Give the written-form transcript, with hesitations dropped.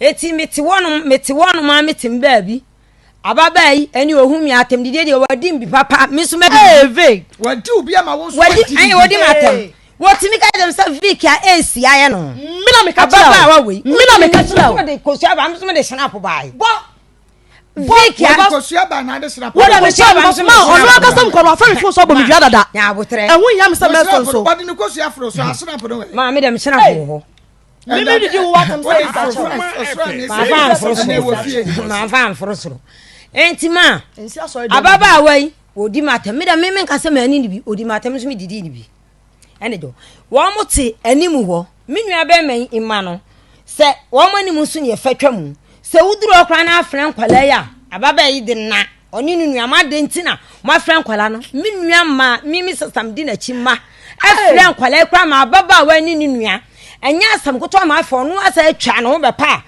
Eti mete wɔnom, mete wɔnom a mete m baabi. Ababaa yi ɛne ohun mi atɛm didie deɛ wadi mi papa, mi nso mɛ Ee, Vic. Wadi obi ama wo nso. Wadi ɛne wadi mi atɛm. Wɔtumi ka kyerɛ mi sɛ Vic a esi ayɛ no. Me na meka kyerɛ wo. Ababaawa wei. Me na meka kyerɛ wo. Wɔde kosua ba, mi nso mi de hyɛn baa yi. Bɔ. Vic a Wɔde kosua ba na ade sra. Wɔde kosua kosua ba ba nso ma me ɔno hyɛn ankasa nkɔ no afɛ me fon so abɔ me dua dada. Nya abotrɛ. Ɛho hia me sɛ mɛsɔ nso. Wɔde ne kosua foro so asena pono wɛ. Maa mi dɛm hyɛn wɔ hɔ. Me me didi wo watam sɛ meka kyerɛ wo. Maa fa nforo soro. Maa fa nforo soro. Enti maa Nsi asɔre dɛm. Ababaawa yi odi ma atɛm, mi dɛ mi mi nka sɛ maa ni ni bi odi ma atɛm nso mi didi ni bi. Ɛne dɔ wɔn mo te anim hɔ, mi nua bɛrima yi mma no sɛ wɔn anim nso ne yɛfɛ twa mu sɛ woduru hɔ koraa na afrɛ nkwadaa yi a, ababaawa yi de na ɔne ne nua mo ade nti na mo afrɛ nkwadaa no. Mi nua ma mi sista mi di n'akyi ma afrɛ nkwadaa yi koraa ma ababaawa ne ne nua ɛnyɛ asɛm kotoa ma afɔ ɔno asa atwa ne ho bɛpa a.